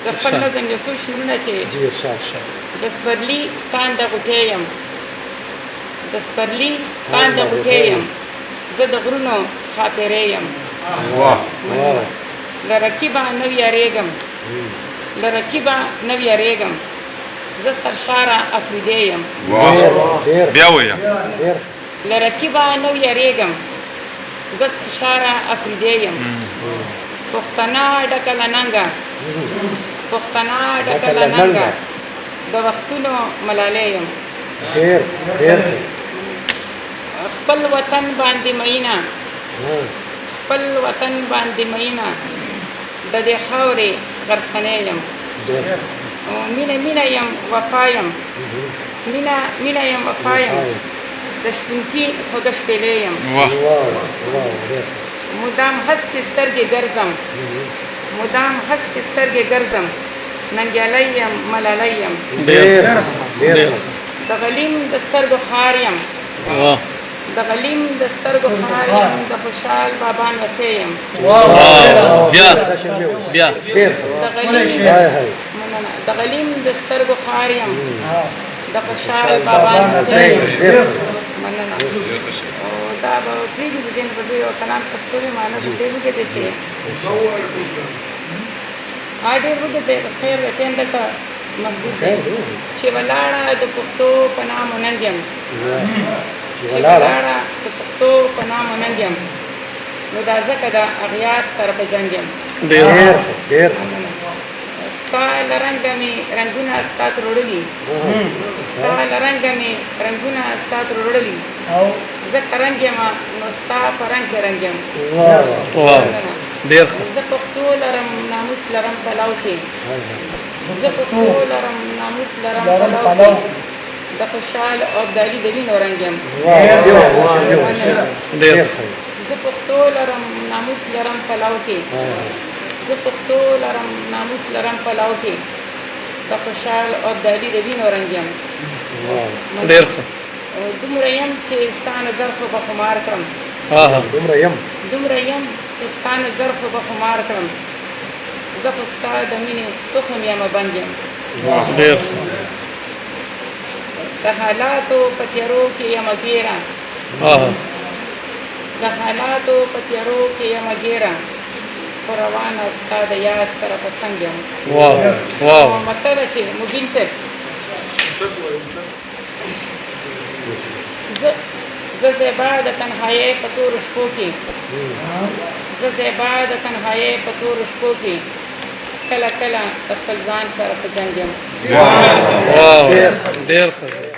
د خپل نظم یو څو شعرونه چې جی ارشاد. د سپرلي تانده غوټۍ یم، د سپرلي تانده غوټۍ یم، زه د غرونو ښاپېرۍ یم. واه واه. له رقیبه نه ویرېږم، له رقیبه نه ویرېږم، زه سرشاره افریدی یم. ډېر ډېر. بیا وایه. ډېر. له رقیبه نه ویرېږم، زه سرشاره افریدی یم. پښتنه ډکه له ننګه، پښتنه ډکه له ننګه، د وختونو ملالۍ یم. ډېر ډېر. خپل وطن باندې مینه، خپل وطن باندې مینه، د دې خاورې غرڅنۍ یم. ډېر. مینه مینه یم وفا یم، مینه مینه یم وفا یم، د شپونکي خوږه شپېلۍ یم. واه. واه واه ډېر. مدام هسکې سترګې ګرځم، مدام هسکې سترګې ګرځم، ننګیالی یم ملالۍ یم. ډېر ډېر. د غلیم د سترګو خار یم، واه. د غلیم د سترګو خار یم، د خوشحال بابا نوسی یم. بیا بیا. ډېر. د غلیم هاي هاي. مننه. د غلیم د سترګو خار یم، د خوشحال بابا نوسی یم. ډېر. مننه. او دا به پرېږدي د دې نه به زه یو کلام پښتو معنا چې ډېر اوږد دی، چې ها ډېر اوږد دی، بس خیر دی، ټایم دلته محدود دی. چې ولاړه د پښتو په نام ننګ یم، چې چې ولاړه ولاړه د پښتو په نام ننګ یم، نو دا ځکه د اغیار سره په جنګ یم. ډېر. ډېر ډېر. ستا له رنګه مې رنګونه ستا تروړلي، ستا له رنګه مې رنګونه ستا تروړلي، زه که رنګ یم نو ستا په رنګ کې رنګ یم. واه. واه ډېر ښه. زه پښتو لرم ناموس لرم پلو کې، زه پښتو لرم ناموس لرم پلو کې، د خوشحال او ابدالي د وینو رنګ یم. واه ډېر. ډېر ښه. زه پښتو لرم ناموس لرم پلو کې، زه پښتو لرم ناموس لرم پلو کې، د خوشحال او ابدالي د وینو رنګ یم. ډېر ښه. دومره یم چې ستا نظر خو به خمار کړم، ها. دومره یم، دومره یم چې ستا نظر خو به خمار کړم، زه خو ستا د مینې تخم یم بنګ یم. ډېر ښه. د حالاتو په تیارو کې یم ګیره، ها. د حالاتو په تیارو کې یم ګیره، خو روانه ستا د یاد سره په څنګ یم. واه واه. مطلب چې مبین صاحب، زه زه زیبا د تنهایۍ په تورو شپو کې، زه زیبا د تنهایۍ په تورو شپو کې کله کله د خپل ځان سره په جنګ یم. واه ډېر ښه.